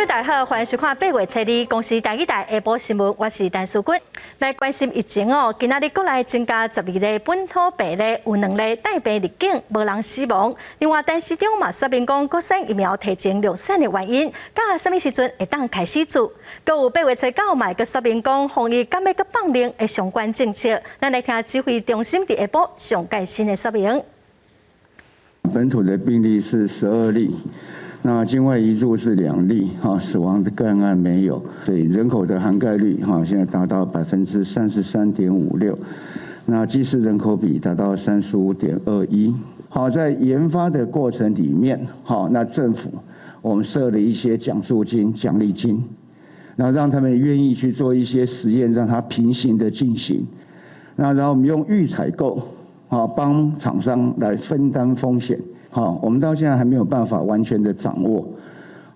大家好，歡迎收看8月初二公視台語台下晡新聞，我是陳淑君。來關心疫情哦，今仔日國內增加12例本土病例，有兩例帶病入境，無人死亡。另外，陳時中嘛說明講，國產疫苗提前量產的原因，佮啥物時陣會當開始注。閣有8月初九嘛，閣說明講防疫敢欲閣放寬的相關政策。咱來聽指揮中心佇下晡上蓋新的說明。本土的病例是12例。那境外移入是2例，哈，死亡的個案沒有。對人口的涵蓋率，哈，現在達到33.56%，那機適人口比達到35.21。好，在研發的過程裡面，好，那政府我們設了一些獎助金、獎勵金，那讓他們願意去做一些實驗，讓它平行的進行。那然後我們用預採購，好，幫廠商來分擔風險。好，我們到現在還沒有辦法完全的掌握。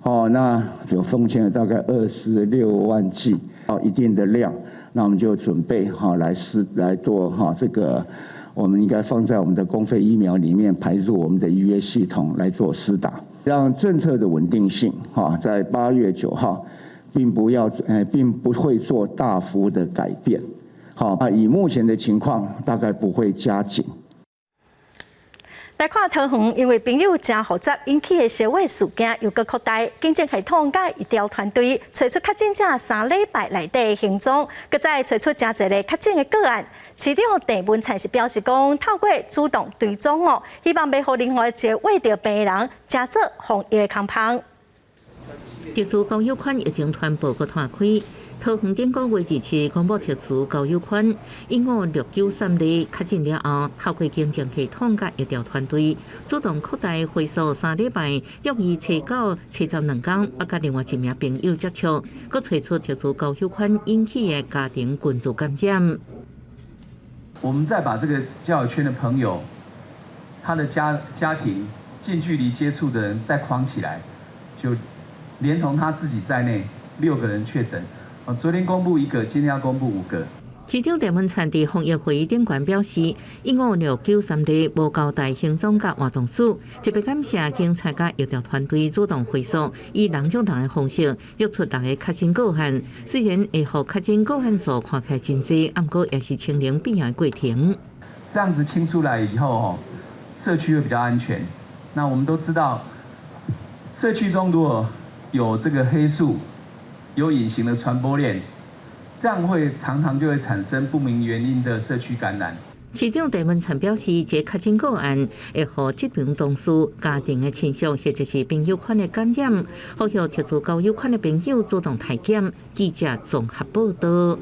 好，那有奉獻了大概26萬劑，好，一定的量，那我們就準備好來試來做哈，這個我們應該放在我們的公費疫苗裡面，排入我們的預約系統來做施打，讓政策的穩定性哈，在8月9號，並不會做大幅的改變。好，以目前的情況，大概不會加緊。來看桃園，因為朋友誠複雜引起的小火事件又閣擴大，警政系統佮疫調團隊揣出確診者3禮拜內底行蹤，閣再揣出誠濟个確診的個案。市長鄭文燦是表示講，透過主動追蹤哦，希望袂予任何一个秽著病的人，成做防疫的空縫。特殊交友圈疫情傳播閣湠開。桃園頂個月二七公布特殊交友圈156930確診了後，透過警政系統佮疫調團隊主動擴大回溯3禮拜，6月初九、初十兩工，佮另外一名朋友接觸，閣揣出特殊交友圈引起的家庭群聚感染。我們再把這個交友圈的朋友，他的家庭近距離接觸的人再框起來，就連同他自己在內，六個人確診。昨天公布一個，今天要公布五個。市長鄭文燦佇防疫會議頂懸表示，156930無交代行蹤佮活動史，特別感謝警察佮疫調團隊主動回溯，以人捉人的方式，約出六個確診個案。雖然會予確診個案數看起來真濟，毋過也是清零必要的過程。這樣子清出來以後，社區會比較安全。那我們都知道，社區中如果有這個黑數，有隱形的傳播鏈，這樣會常常就會產生不明原因的社區感染。市長鄭文燦表示，這確診個案會予疾病同事、家庭的親屬或者是朋友圈的感染，呼籲特殊交友圈的朋友主動篩檢。記者綜合報道。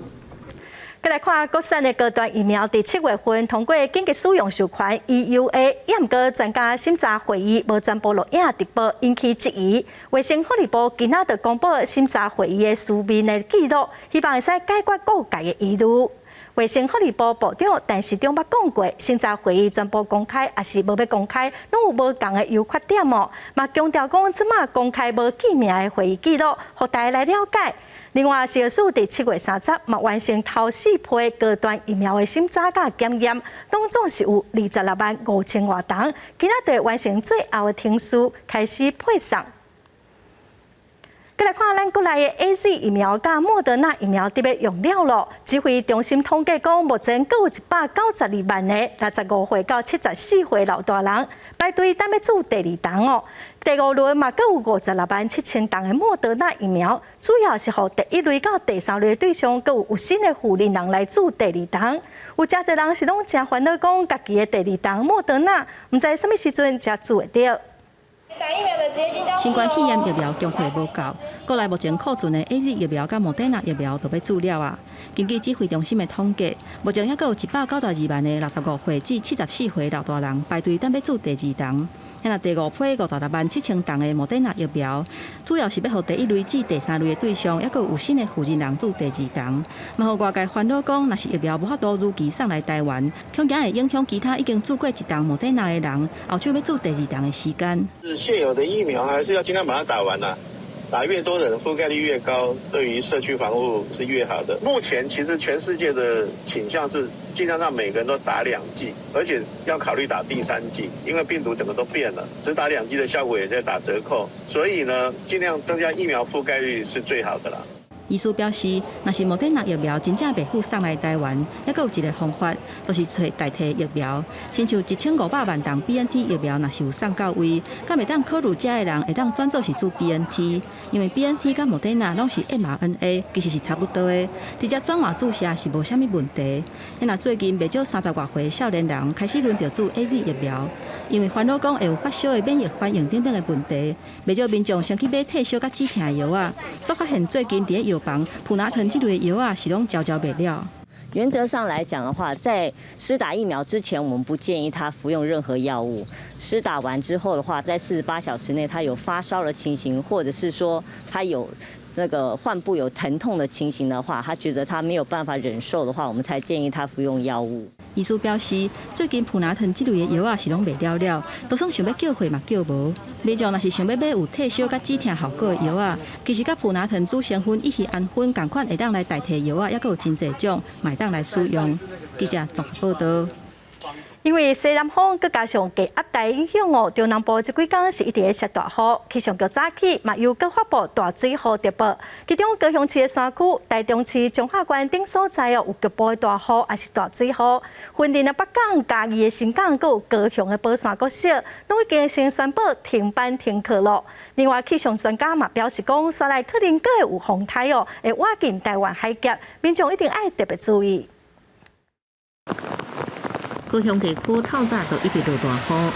閣來看國產的高端疫苗，佇7月份通過緊急使用授權 EUA，毋過專家審查會議無全部錄影直播，引起質疑。衛生福利部今仔就公布審查會議的書面的記錄，希望會使解決各界的疑慮。衛生福利部部長陳時中捌講過，審查會議全部公開，抑是無欲公開，攏有無仝的優缺點哦。嘛強調講，這馬公開無記名的會議記錄，予大家來了解。另外，食藥署佇7月30嘛完成頭四批高端疫苗的審查佮檢驗，攏總是有26萬5千外筒，今仔日完成最後的程序，開始配送。閣來看咱國內的 AZ 疫苗佮莫德納疫苗得欲用了囉。指揮中心統計講，目前閣有192萬个65歲到74歲老大人排隊等欲注第二筒哦。第五輪嘛，閣有56萬7千筒的莫德納疫苗，主要是予第一類到第三類的對象，閣有有身的負責人來注第二筒。有誠濟人是攏誠煩惱，講家己的第二筒莫德納，毋知啥物時陣才注會著。新冠肺炎疫苗供貨無夠，國內目前庫存的 AZ 疫苗佮莫德納疫苗都欲注了啊。根據指揮中心的統計，目前猶閣有192萬个65歲至74歲老大人排隊等欲注第二筒。若第五批56萬7千筒的莫德納疫苗，主要是欲予第一類至第三類的對象，猶閣有身的負責人注第二筒。嘛，予外界煩惱講，若是疫苗無法度如期送來台灣，恐驚會影響其他已經注過一筒莫德納的人，後手欲注第二筒的時間。是現有的疫苗，還是要盡量把它打完啦。打越多人，覆蓋率越高，對於社區防護是越好的。目前其實全世界的傾向是盡量讓每個人都打兩劑，而且要考慮打第三劑，因為病毒整個都變了，只打兩劑的效果也在打折扣。所以呢，盡量增加疫苗覆蓋率是最好的啦。醫師表示，若是莫德納疫苗真正袂赴送來台灣，猶閣有一个方法，就是揣代替疫苗。親像1500萬筒 BNT 疫苗，若是有送到位，敢會當考慮遮的人會當轉做是注 BNT，因為 BNT 佮莫德納攏是 mRNA，其實是差不多的，直接轉換注射是無啥物問題。若最近袂少30外歲少年人開始輪著注 AZ 疫苗，因為煩惱講會有發燒的免疫反應等等的問題，袂少民眾先去買退燒佮止疼藥仔，煞發現最近佇咧藥房，普拿疼這類藥仔是攏悄悄賣了。原則上來講的話，在施打疫苗之前，我們不建議他服用任何藥物。施打完之後的話，在48小時內他有發燒的情形，或者是說他有那個患部有疼痛的情形的話，他覺得他沒有辦法忍受的話，我們才建議他服用藥物。醫師表示，最近普拿疼這類的藥仔是攏賣了了，就算想欲叫貨嘛叫無。民眾若是想欲買有退燒佮止疼效果的藥仔，其實佮普拿疼主成分乙酰氨酚仝款會當來代替藥仔，猶閣有真濟種，嘛會當來使用。記者綜合報道。因為西南風，閣加上低壓帶影響哦，中南部這幾工是一直咧落大雨。氣象局早起嘛又閣發布大水雨特報，其中高雄市的山區、台中市彰化縣等所在哦，有局部的大雨，抑是大水雨。雲林的北港、嘉義的新港，閣有高雄的寶山國小，攏已經先宣布停班停課囉。另外，氣象專家嘛表示講，紲來可能閣會有風颱哦，會倚近台灣海峽，民眾一定愛特別注意。高雄地區透早就一直落大雨，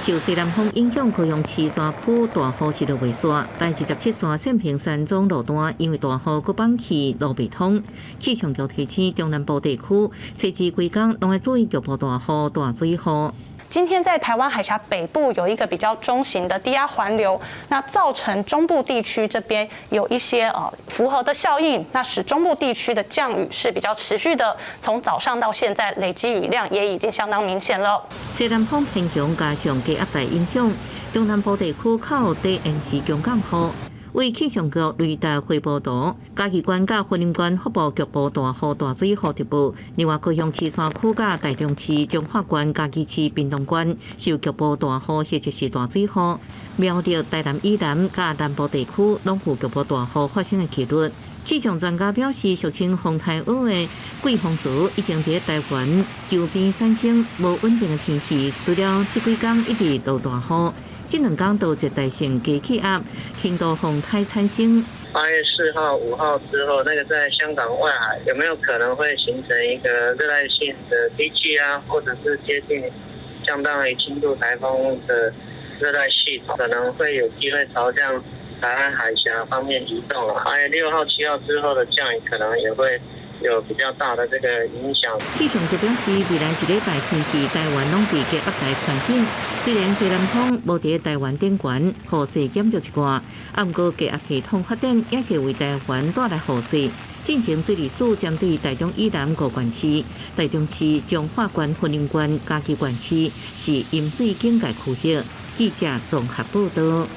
受西南風影響，高雄市山區大雨是落袂煞。台27線線平山莊路段因為大雨閣崩去路袂通。氣象局提醒中南部地區，隨時規工攏愛注意局部大雨、大水雨。今天在台灣海峽北部有一個比較中型的低壓環流，那造成中部地區這邊有一些輻合的效應，那使中部地區的降雨是比較持續的，從早上到現在累積雨量也已經相當明顯了。西南風偏強加上低壓帶影響，中南部地區較底延時強降雨。為氣象局雷達回報圖，嘉義縣佮雲林縣發布局部大雨、大水雨特報。另外，高雄市山區佮台中市彰化縣、嘉義市屏東縣受局部大雨或者是大水雨。苗栗、台南以南佮南部地區攏有局部大雨發生的幾率。氣象專家表示，俗稱風颱雨的季風槽已經佇台灣周邊產生無穩定的天氣，除了這幾工一直落大雨。這兩工都熱帶性低氣壓，輕度風颱產生。 8月4號、5號之後，那個在香港外海有沒有可能會形成一個熱帶性的低氣壓，或者是接近相當於輕度颱風的熱帶系統，可能會有機會朝向台灣海峽方面移動。8月6號、7號之後的降雨可能也會有比較大的這個影響。氣象局表示，未來一禮拜天氣，台灣攏佇低壓帶環境。雖然西南風無佇台灣頂懸，雨勢減少一寡，啊，毋過低壓系統發展也是為台灣帶來雨勢。進前水利署針對台中以南五縣市、台中市、彰化縣、雲林縣、嘉義縣市是淹水警戒區域。記者綜合報道。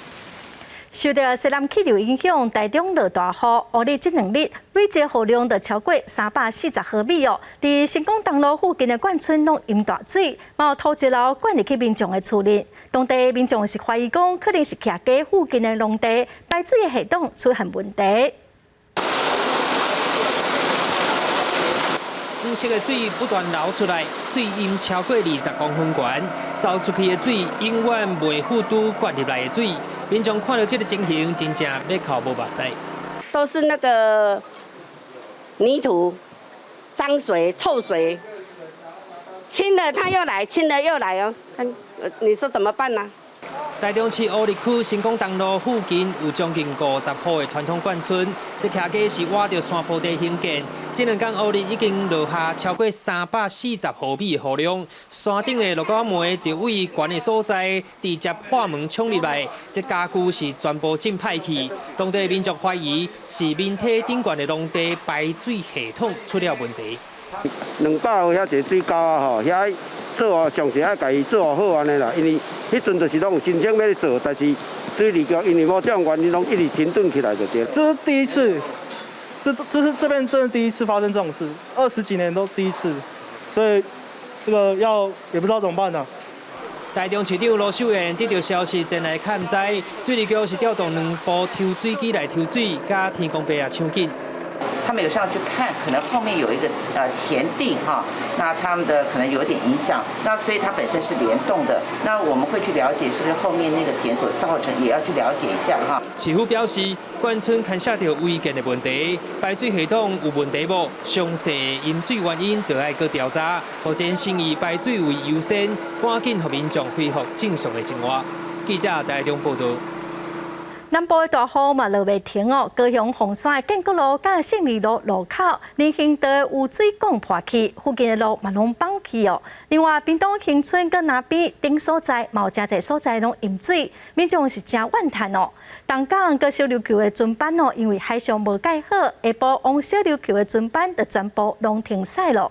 受著西南氣流影響，台中落大雨，烏日這兩日累積雨量就超過340毫米哦。佇成功東路附近的眷村攏淹大水，嘛有土石流灌入去民眾的厝裡。當地民眾是懷疑講，可能是徛家附近的農地排水的系統出現問題。黃色的水不斷流出來，水淹超過20公分懸，掃出去的水永遠袂赴拄灌入來的水。民眾看著這个情形，真正欲哭無目屎。都是那個泥土、髒水、臭水，清了它又來，清了又來哦。看，你說怎麼辦呢？台中市烏日區成功東路附近有將近50戶的傳統眷村，這徛家是倚著山坡地興建。這兩工烏日已經落下超過340毫米的雨量，山頂的鹿角梅就位懸的所在直接破門衝入來，這家具是全部浸歹去。當地民眾懷疑是民體頂懸的農地排水系統出了問題。 200號遐濟水溝啊吼，遐做上是愛共伊做好按呢啦，因為彼陣就是攏有申請欲做，但是做水利局因為無這種原因，攏一直停頓起來就對。這是第一次，這是這邊真的第一次發生這種事，20幾年都第一次，所以這個要也不知道怎麼辦呢。台中市長盧秀燕得著消息前來勘災，水利局是調動兩部抽水機來抽水，佮天公伯也搶緊。他們有上去看，可能後面有一個田地哈，那他們的可能有點影響，那所以它本身是聯動的，那我們會去了解是不是後面那個田所造成，也要去了解一下哈。市府表示，眷村牽涉著違建的問題，排水系統有問題無？詳細淹水原因著愛閣調查。目前先以排水為優先，趕緊予民眾恢復正常的生活。記者台中報道。南部的大雨嘛落袂停哦，高雄鳳山的建國路佮勝利路路口，人行道污水管破去，附近的路嘛攏崩去哦。另外，屏東恆春佮林邊等所在，嘛有誠濟所在攏淹水，民眾是誠怨嘆哦。東港佮小琉球的船班哦，因為海上無蓋好，下晡往小琉球的船班就全部攏停駛咯。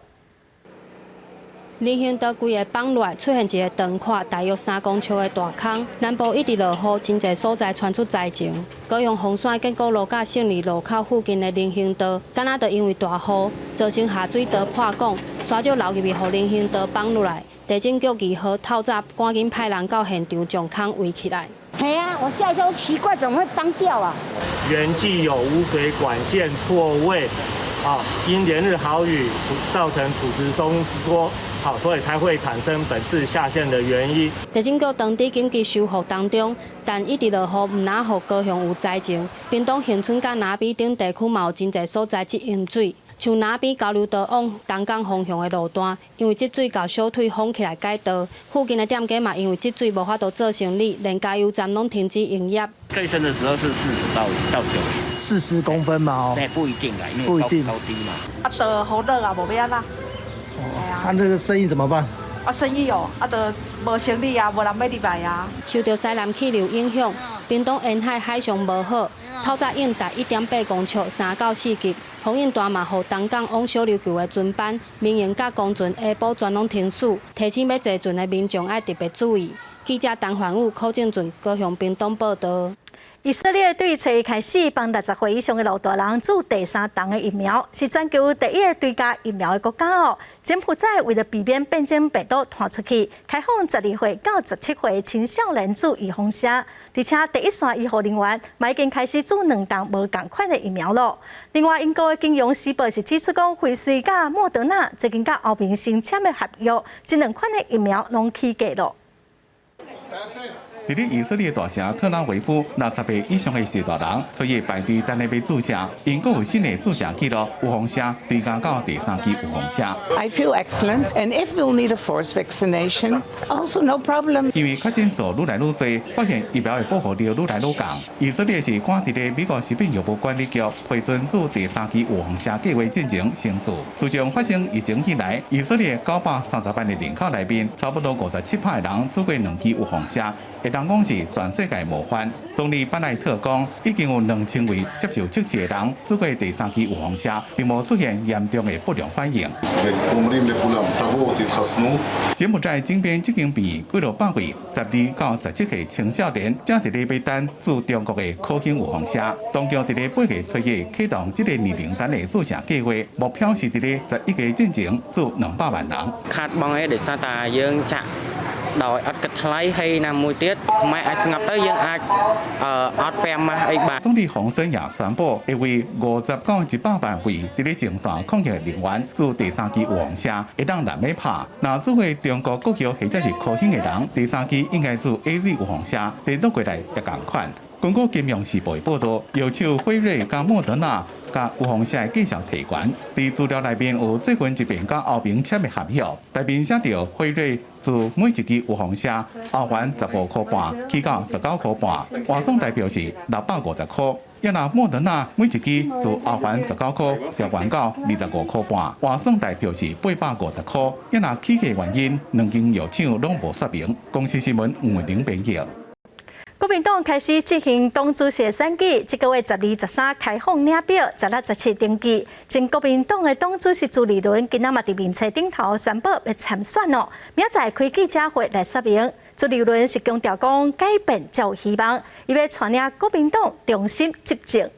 人行道規个崩落來，出現一個長闊大約3公尺的大空。南部一直落雨，真濟所在傳出災情。高雄鳳山建國路佮勝利路口附近的人行道，敢若就因為大雨造成下水道破管，沙石流入去，予人行道崩落來。地政局2號透早趕緊派人到現場將空圍起來。係啊，我嚇一跳，奇怪，怎麼會崩掉啊？原既有污水管線錯位，啊，因連日豪雨造成土質鬆脫。好，所以才會產生本次下陷的原因。地政局當地緊急修復當中，但一直落雨，毋但予高雄有災情，屏東恆春佮林邊等地區嘛有真濟所在積淹水。像林邊交流道往東港方向的路段，因為積水共小腿封起來改道，附近的店家嘛因為積水無法度做生意，連加油站攏停止營業。最深的時候是40到90。40公分嘛？哦，對，不一定啦，因為高高低嘛。啊，都好熱啊，無欲按怎。啊，那個生意怎麼辦？啊，生意哦，啊，就無生意啊，無人欲入來啊。受著西南氣流影響，屏東沿海海象無好，透早應達1.8公尺，3到4級，風湧大嘛，予東港往小琉球的船班、民營佮公船下晡全攏停駛，提醒欲坐船的民眾愛特別注意。記者陳環宇、柯正俊高雄屏東報導。以色列對初一開始幫60歲以上的老大人注第三針的疫苗，是全球第一个追加疫苗的國家哦。柬埔寨為了避免變種病毒傳出去，開放12歲到17歲青少年注預防射，而且第一線醫護人員嘛已經開始注兩針無仝款的疫苗囉。另外，英國的金融時報是指出講，輝瑞佮莫德納最近佮歐盟新簽的合約，這兩款的疫苗攏起價囉。佇咧以色列大城特拉維夫，60歲以上的序大人，初一排隊等咧欲注射。英國有新的注射記錄，預防射追加到第三劑預防射。 I feel excellent, and if we'll need a fourth vaccination, also no problem. 因為確診數愈來愈濟，發現疫苗的保護力愈來愈降。以色列是趕佇咧美國食品藥物管理局批准注第三劑預防射計劃進前先注。自從發生疫情以來，以色列930萬的人口內面，差不多57%的人注過兩劑預防射。會當講是全世界模範。總理班奈特講，已經有2000位接受測試的人注過第三劑預防射，並無出現嚴重的不良反應。柬埔寨金邊這間病院幾落百位12到17歲青少年，正佇咧欲等注中國的科興預防射。當局佇咧8月初一啟動這个年齡層的注射計劃，目標是佇咧11月進前注200萬人。 ខាតបង់អីដោយសារតែយើងចាក់ដោយអត់គិតថ្លៃហើយណាមួយទៀតខ្មែរអាចស្ងប់ទៅយើងអាចអត់ពាក់ម៉ាស់អីបាន 總理洪森也宣布，會為50到100萬位佇咧前線抗疫的人員注第三劑預防射，會當慢欲拍。若注過中國國藥或者是科興的人，第三劑應該注 AZ 預防射，顛倒過來也仝款。根據《金融時報》的報導，藥廠輝瑞佮莫德納佮預防射的價數提懸，佇資料內面有最近一遍佮歐盟簽的合約，內面寫著輝瑞注每一劑預防射歐元15塊半，起到19塊半，換算台幣是650塊。抑若莫德納每一劑注歐元19塊，調懸到25塊半，換算台幣是850塊。抑若起價原因，兩間藥廠攏無說明。公視新聞吳慧玲編譯。國民黨開始進行黨主席選舉，這个月12、13開放領表，16、17登記。前國民黨的黨主席朱立倫今仔嘛佇面冊頂頭宣布欲參選囉，明仔載開記者會來說明。朱立倫是強調講改變才有希望，伊欲帶領國民黨重新執政。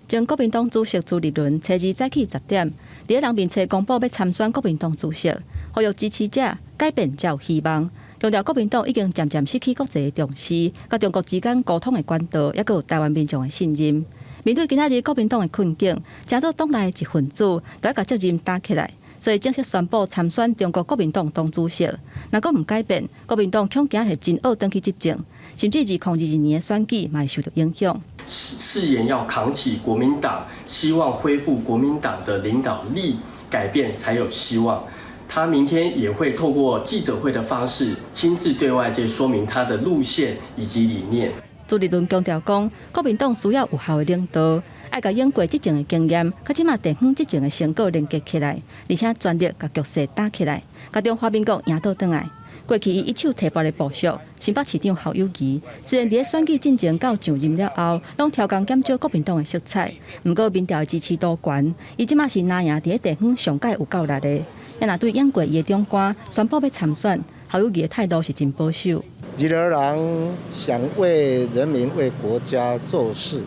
前國民黨主席朱立倫初二早起10點，佇咧人面冊公布欲參選國民黨主席，呼籲支持者改變才有希望。強調國民黨已經漸漸失去國際的重視，佮中國之間溝通的管道，抑閣有台灣民眾的信任。面對今仔日國民黨的困境，成做黨內一份子，都愛共責任擔起來，所以正式宣布參選中國國民黨黨主席。若閣毋改變，國民黨恐驚會真僫轉去執政，甚至2022年的選舉嘛會受著影響。誓言要扛起國民黨，希望恢復國民黨的領導力，改變才有希望。他明天也會透過記者會的方式，親自對外界說明他的路線以及理念。朱立倫強調講，國民黨需要有效的領導，愛共經過執政的經驗，佮這馬地方執政的成果連結起來，而且全力共局勢打起來，共中華民國贏倒轉來。過去伊一手提拔的部屬，新北市長侯友宜，雖然佇咧選舉進前到上任了後，攏刁工減少國民黨的色彩，毋過民調的支持度懸，伊這馬是藍營佇咧地方上蓋有夠力的。也若對應過伊的長官宣布欲參選，侯友宜的態度是真保守。任何人想為人民、為國家做事，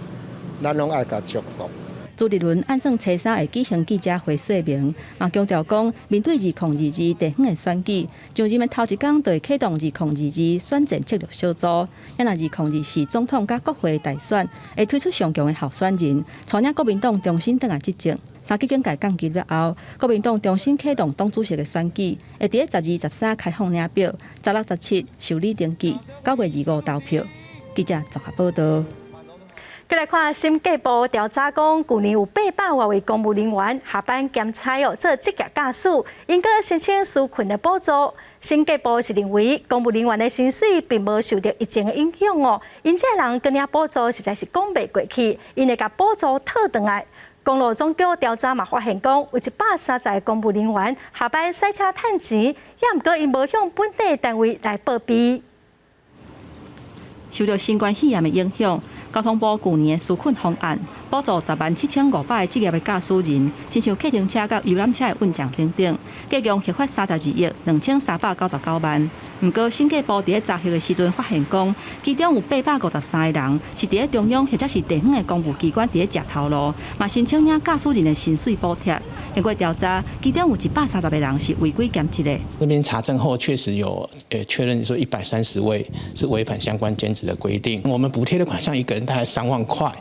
咱攏愛共祝福。朱立倫按算初三會舉行記者會說明，嘛強調講，面對2022地方的選舉，上任的頭一工就會啟動2022選戰策略小組。也若2024總統佮國會大選，會推出上強的候選人，帶領國民黨重新轉來執政。三級警戒降級了後，國民黨重新啟動黨主席的選舉，會佇咧12、13開放領表，16、17受理登記，9月25投票。記者綜合報導。閣來看審計部調查講，舊年有800外位公務人員下班兼差哦，做職業駕駛，𪜶閣申請紓困的補助。審計部是認為公務人員的薪水並無受著疫情的影響哦，𪜶這个人閣領補助實在是講袂過去，𪜶會共補助討轉來。公路總局調查嘛發現講，有130個公務人員下班駛車趁錢，也毋過𪜶無向本地單位來報備。受著新冠肺炎的影響，交通部舊年的紓困方案，補助10萬7500個職業的駕駛人，親像客停車佮遊覽車的運將等等，計共核發32億2399萬。毋過審計部佇咧查核的時陣發現講，其中有853個人是佇咧中央或者是地方的公務機關佇咧食頭路，嘛申請領駕駛人的薪水補貼。經過調查，其中有130個人是違規兼職的。那邊查證後，確實有確認說130位是違反相關兼職的規定。我們補貼的款項一個人大概3萬塊，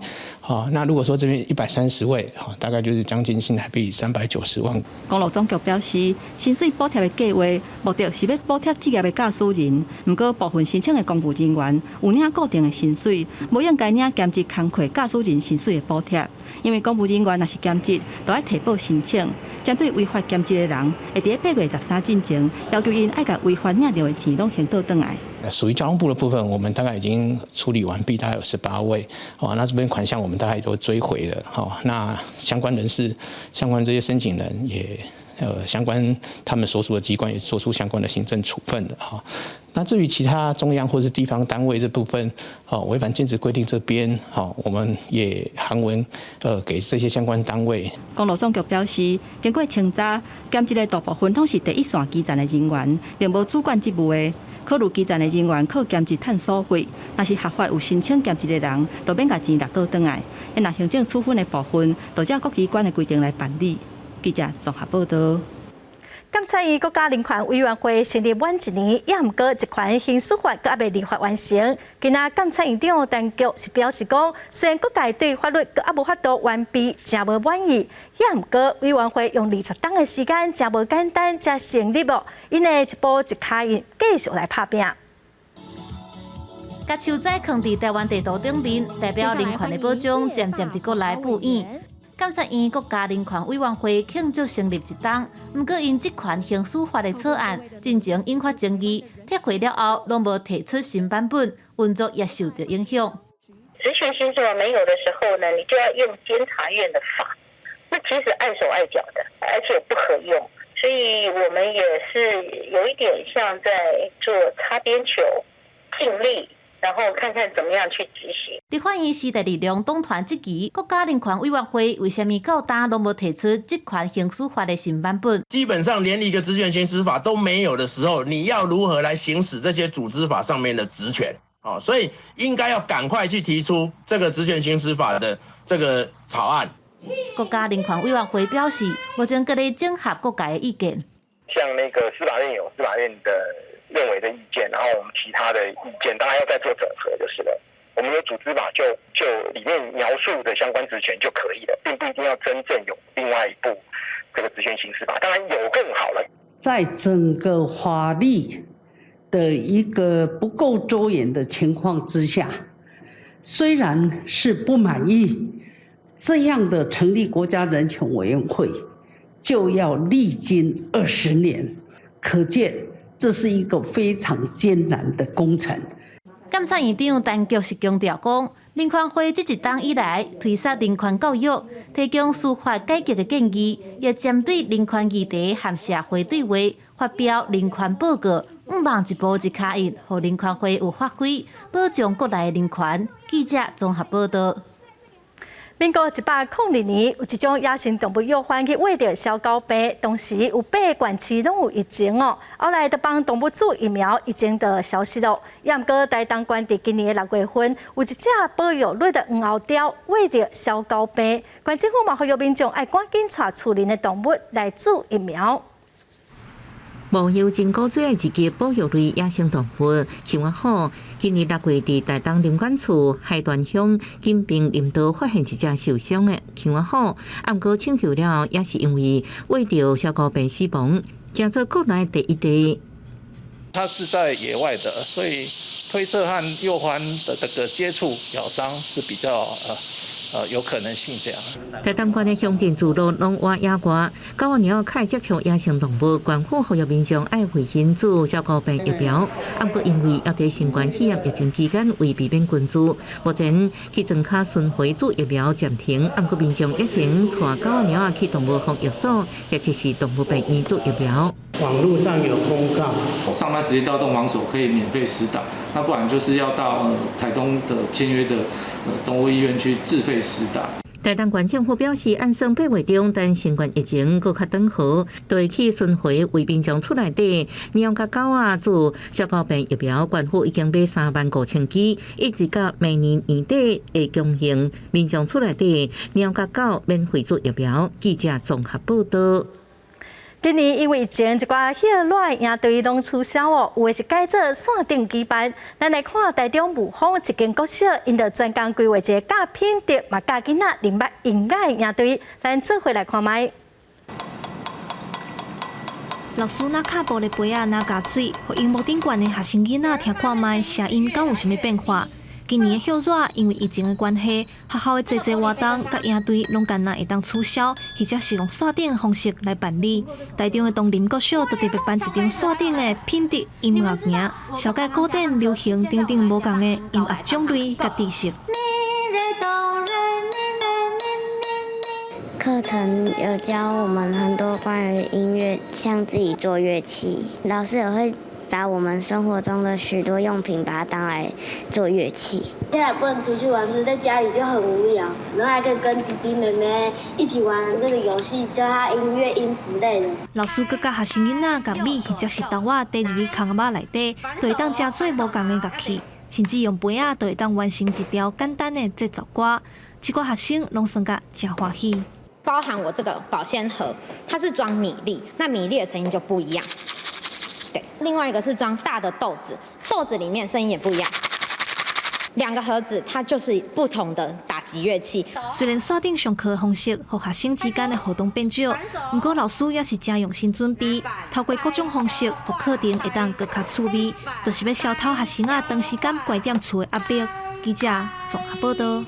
好，那如果說這邊130位，大概就是將近新台幣390萬。公路總局表示，薪水補貼的計劃目的是欲補貼職業的駕駛人，毋過部分申請的公務人員有領固定的薪水，無應該領兼職工課駕駛人薪水的補貼，因為公務人員若是兼職，都愛提報申請。針對違法兼職的人，會佇咧8月13進前要求𪜶愛共違法領著的錢攏還倒轉來。屬於交通部的部分，我們大概已經處理完畢，大概有18位。哦，那這邊款項我們大概都追回了。好，那相關人士、相關這些申請人也，相關他們所屬的機關也做出相關的行政處分的。哈，那至於其他中央或是地方單位這部分，哦，違反兼職規定這邊，好，我們也函文，給這些相關單位。公路總局表示，經過清查，兼職的大部分攏是第一線基層的人員，並無主管職務的。考慮基層的人員靠兼職趁所費，若是合法有申請兼職的人，就免共錢納倒轉來。若行政處分的部分，就照各機關的規定來辦理。記者綜合報導。監察院國家人權委員會成立滿一年，也毋過人權行使法閣猶未立法完成。今仔監察院長陳菊是表示講，雖然各界對法律閣猶無法度完備，誠無滿意，也毋過委員會用20冬的時間，誠無簡單才成立哦。𪜶會一步一跤印，繼續來拍拚。共手指囥佇台灣地圖頂面，代表人權的保障漸漸佇國內布演。監察院國家人權委員會慶祝成立一冬，毋過𪜶職權行使法的草案進前引發爭議，撤回了後攏無提出新版本，運作也受著影響。職權行使沒有的時候呢，你就要用監察院的法，那其實礙手礙腳的，而且不合用，所以我們也是有一點像在做擦邊球，盡力然後看看怎麼樣去執行。立法院時代力量黨團質疑，國家人權委員會為啥物到今攏無提出職權行使法的新版本？基本上連一個職權行使法都沒有的時候，你要如何來行使這些組織法上面的職權？哦，所以應該要趕快去提出這個職權行使法的這個草案。國家人權委員會表示，目前閣咧整合各界的意見。像那個司法院有司法院的認為的意見，然後我們其他的意見，當然要再做整合就是了。我們有組織法就裡面描述的相關職權就可以了，並不一定要真正有另外一部這個職權行使法。當然有更好了。在整個法律的一個不夠周延的情況之下，雖然是不滿意這樣的成立國家人權委員會，就要歷經20年，可見這是一個非常艱難的工程。監察院長陳菊是強調講，人權會這一冬以來推捒人權教育，提供司法改革的建議，也針對人權議題和社會對話發表人權報告，向望一步一跤印，予人權會有發揮，保障國內的人權。記者綜合報道。民國102年，有一種野生動物藥販去餵著蕭狗病，當時有八個縣市攏有疫情哦。後來就幫動物注疫苗，疫情就消失了。也毋過台東縣佇今年的6月份，有一隻保育類的黃喉貂餵著蕭狗病，縣政府嘛呼籲民眾愛趕緊帶厝裡的動物來注疫苗。無有真古最愛一級保育類野生動物熊仔虎，今年6月佇台東林管處海端鄉錦屏林道發現一隻受傷的熊仔虎，毋過搶救了，也是因為餵著蕭膏病死亡，成做國內第一例。它是在野外的，所以推測和鼬獾的這個接觸咬傷是比較有可能性這樣。台東縣的鄉鎮聚落攏活野外，狗貓較會接觸野生動物，縣府呼籲民眾愛回心注蕭膏病疫苗。毋過因為猶佇新冠肺炎疫情期間，為避免群聚，目前去莊跤巡迴注疫苗暫停。毋過民眾一定帶狗貓去動物防疫所，或者是動物病院注疫苗。網路上有公告，上班時間到動防所可以免費施打，那不然就是要到台東的簽約的動物醫院去自費施打。台東縣政府表示，按算8月中等新冠疫情閣較轉好，就會去巡迴為民眾厝內底貓佮狗仔注蕭膏病疫苗。縣府已經買3萬5千劑，一直到明年年底會供應民眾厝內底貓佮狗免費注疫苗。記者綜合報道。今年因為疫情，一寡歇熱營隊攏取消哦，有的是改做線頂舉辦。咱來看台中霧峰一間國小，𪜶就專工規劃一个教品德，嘛教囡仔認捌音樂的營隊。咱做伙來看覓。老師拿跤步的杯仔若加水，予螢幕頂懸的學生囡仔聽看覓聲音敢有啥物變化？今年的歇熱因為疫情的關係，學校的濟濟活動佮營隊攏干焦會當取消，或者是用線頂的方式來辦理。台中的東林國小就特別辦一場線頂的品德音樂營，紹介古典、流行等等無仝的音樂種類佮知識。課程有教我們很多關於音樂，像自己做樂器，老師也會把我們生活中的許多用品，把它當來做樂器。現在不能出去玩，所以在家裡就很無聊，然後還可以跟弟弟妹妹一起玩這個遊戲，教他音樂音符類的。老師閣教學生囡仔，共米或者是豆仔綴入去空仔內底，就會當製做無仝的樂器，甚至用杯仔就會當完成一條簡單的節奏歌。這寡學生攏算甲誠歡喜。包含我這個保鮮盒，它是裝米粒，那米粒的聲音就不一樣。對，另外一個是裝大的豆子，豆子裡面聲音也不一樣。兩個盒子，它就是不同的打擊樂器。雖然線頂上課的方式，予學生之間的互動變少，毋過老師也是誠用心準備，透過各種方式，予課程會當閣較趣味，就是欲消除學生仔長時間關佇厝的壓力。記者綜合報道。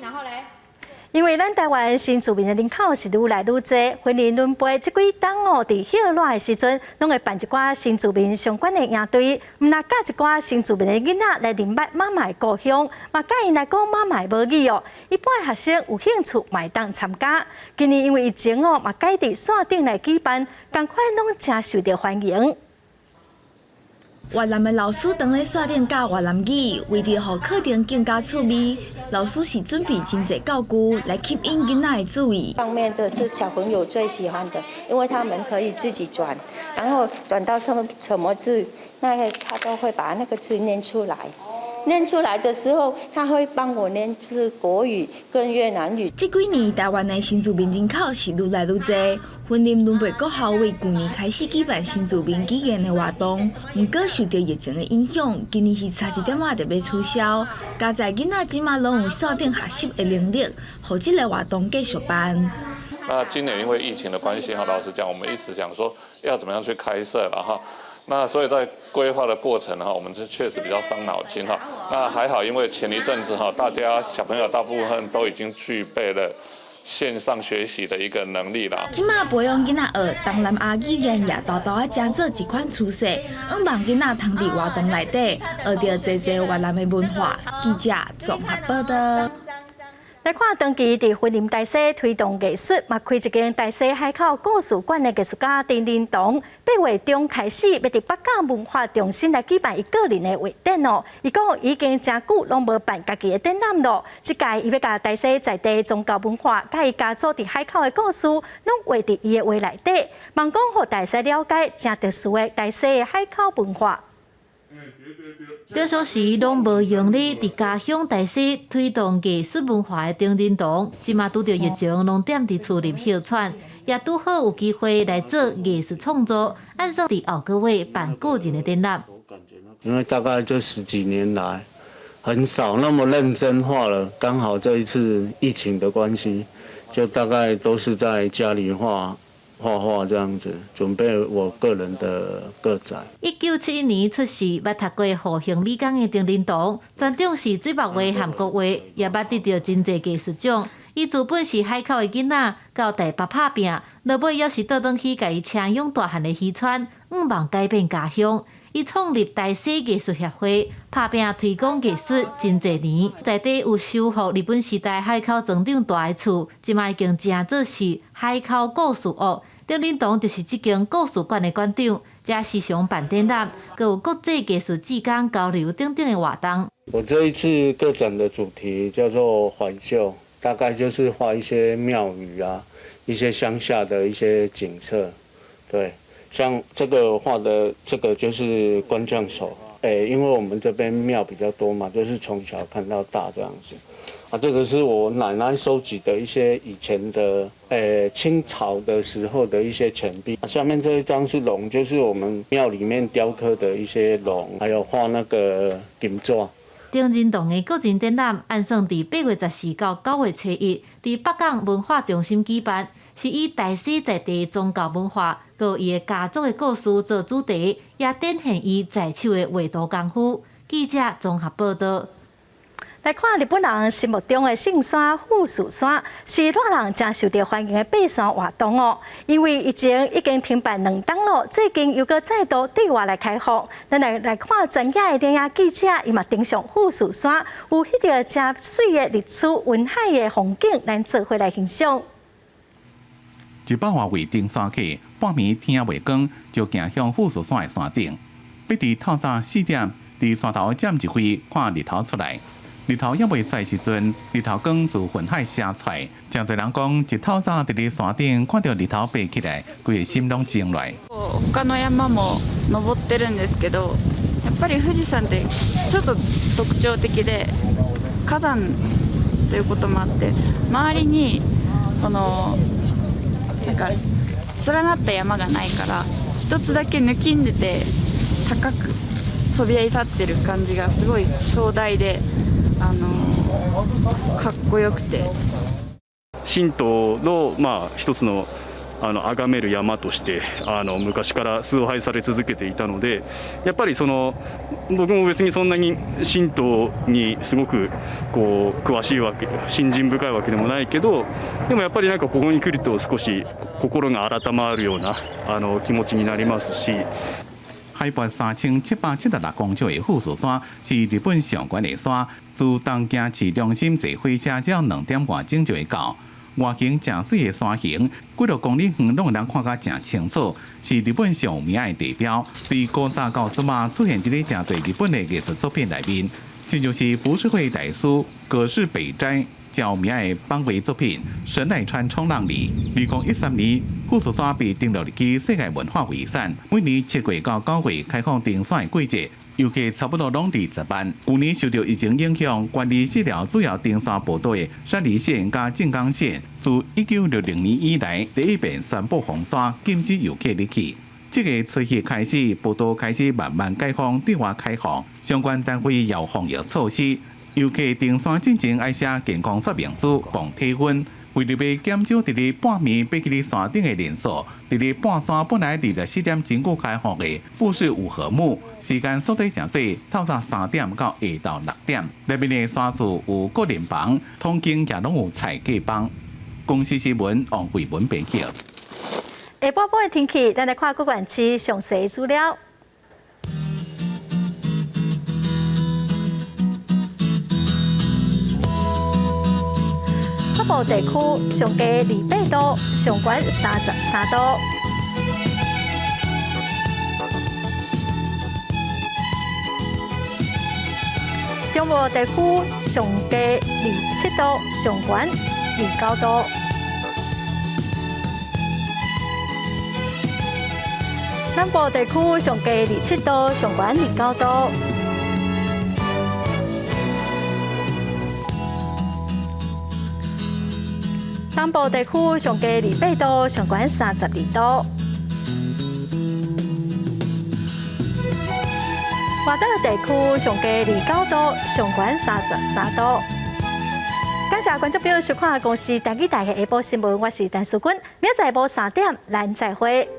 因為咱台灣新住民的人口是愈來愈濟，婚齡輪輩這幾冬哦，佇歇熱的時陣，攏會辦一寡新住民相關的營隊，毋但教一寡新住民的囡仔來認捌媽媽的故鄉，嘛教𪜶來講媽媽的母語哦。一般的學生有興趣嘛會當參加。今年因為疫情哦，嘛改佇線頂來舉辦，仝款攏誠受著歡迎。越南的老師當咧山頂教越南語，為著予課程更加趣味，老師是準備真濟教具來吸引囡仔的注意。上面的是小朋友最喜歡的，因為他們可以自己轉，然後轉到什麼什麼字，那個他都會把那個字念出來。念出來的時候，他會幫我念是國語跟越南語。這幾年台灣的新住民人口是愈來愈濟，雲林崙背國校為舊年開始舉辦新住民語言的活動，毋過受著疫情的影響，今年是差一點仔就欲取消。佳哉囡仔這馬攏有線頂學習的能力，予這个活動繼續辦。那今年因為疫情的關係哈，老實講，我們一直想說要怎麼樣去開設了哈。那所以在規劃的過程哈，我們是確實比較傷腦筋哈。那還好，因為前一陣子哈，大家小朋友大部分都已經具備了線上學習的一個能力啦。這馬培養囡仔學東南亞語言，也沓沓仔成做一款趨勢，向望囡仔通佇活動內底學著濟濟越南的文化。記者綜合報道。來看長期佇雲林大溪推動藝術，嘛開一間大溪海口故事館的藝術家陳仁棟，8月中開始欲佇北港文化中心來舉辦伊個人的畫展哦。伊講已經誠久攏無辦家己的展覽咯，這屆伊欲共大溪在地宗教文化，佮伊家族佇海口的故事，攏畫佇伊的畫內底，望講予大家了解誠特殊的大溪的海口文化。平常時攏無閒咧，佇家鄉大溪推動藝術文化的陳仁棟，這馬拄著疫情，攏踮佇厝裡歇喘，也拄好有機會來做藝術創作，按算佇後個月辦個人的展覽。因為大概這十幾年來，很少那麼認真畫了，剛好這一次疫情的關係，就大概都是在家裡畫。畫畫這樣子，準備我個人的個展。 1971年出世，捌讀過復興美工的陳仁棟，專長是水墨畫和國畫，也捌得著真濟藝術獎。伊自本是海口的囡仔，到台北拍拚，落尾猶是倒轉去共伊請養大漢的漁村，向望改變家鄉。伊創立大溪藝術協會，拍拚推廣藝術真濟年，在地有修復日本時代海口船長蹛的厝，這馬已經成做是海口故事屋。陳仁棟就是這間故事館的館長，遮時常辦展覽，閣有國際藝術志工交流等等的活動。我這一次個展的主題叫做懷舊，大概就是畫一些廟宇啊，一些鄉下的一些景色，對。像這個畫的這個就是官將首，因為我們這邊廟比較多嘛，就是從小看到大這樣子。啊，這個是我奶奶收集的一些以前的，清朝的時候的一些錢幣。下面這一張是龍，就是我們廟裡面雕刻的一些龍，還有畫那個金紙。陳仁棟的個人展覽，按算佇8月14到9月初1，佇北港文化中心舉辦，是以大溪在地宗教文化，閣有伊的家族的故事做主題，也展現伊在手的畫圖功夫。記者綜合報道。來看日本人心目中的聖山富士山，是熱人誠受著歡迎的爬山活動哦。因為疫情已經停辦兩冬咯，最近又閣再度對外來開放。咱來看專業的電影記者，伊嘛登上富士山，有彼個誠媠的日出雲海的風景，咱做伙來欣賞。100外位登山客，半暝天未光就行向富士山的山頂，欲佇透早4點，佇山頭佔一位看日頭出來。日頭猶未出時陣，日頭光自雲海射出來，誠濟人講，一透早佇咧山頂看著日頭爬起來，規个心攏靜落來。他の山も登ってるんですけど、やっぱり富士山ってちょっと特徴的で、火山ということもあって、周りにこのなんか連なった山がないから、一つだけ抜きんでて高くそびえ立ってる感じがすごい壮大で。かっこよくて。神道のまあ一つの崇める山として昔から崇拝され続けていたので、やっぱりその僕も別にそんなに神道にすごくこう詳しいわけ、信心深いわけでもないけど、でもやっぱりなんかここに来ると少し心が改まるような気持ちになりますし。海拔3776公尺的富士山是日本上懸的山，自東京市中心坐火車只要2點外鐘就會到。外形誠媠的山形，幾若公里遠攏會當看甲誠清楚，是日本上有名的地標。對古早到這馬出現佇咧誠濟日本的藝術作品內面，這就是浮世繪大師葛飾北齋著名的版畫作品《神奈川衝浪里》。2013年，富士山被登錄入去世界文化遺產，每年7月到9月開放登山的季節，遊客差不多攏20萬。舊年受著疫情影響，關閉四條主要登山步道的山梨縣佮靜岡縣，自1960年以來第一遍宣布封山，禁止遊客入去。這个初一開始，步道開始慢慢解放，對外開放，相關單位也有防疫措施。遊客登山進前愛寫健康說明書，磅體溫。為著欲減少佇咧半暝爬去咧山頂的人數，佇咧半山本來24點鐘開放的富士五合目，時間縮短誠濟，透早3點到下晝6點。內面的山厝有個人房，通經也攏有菜價房。公視新聞王慧文編輯。下晡晡的天氣，咱來看各縣市詳細資料。北部地區上低28度，上懸33度。中部地區上低27度，上懸29度。南部地區上低27度，上懸29度。東部地區上低28度，上懸32度。外島地區上低29度，上懸33度。感謝觀眾朋友收看公視台語台的下晡新聞，我是陳淑君，明仔載下晡3點，咱再會。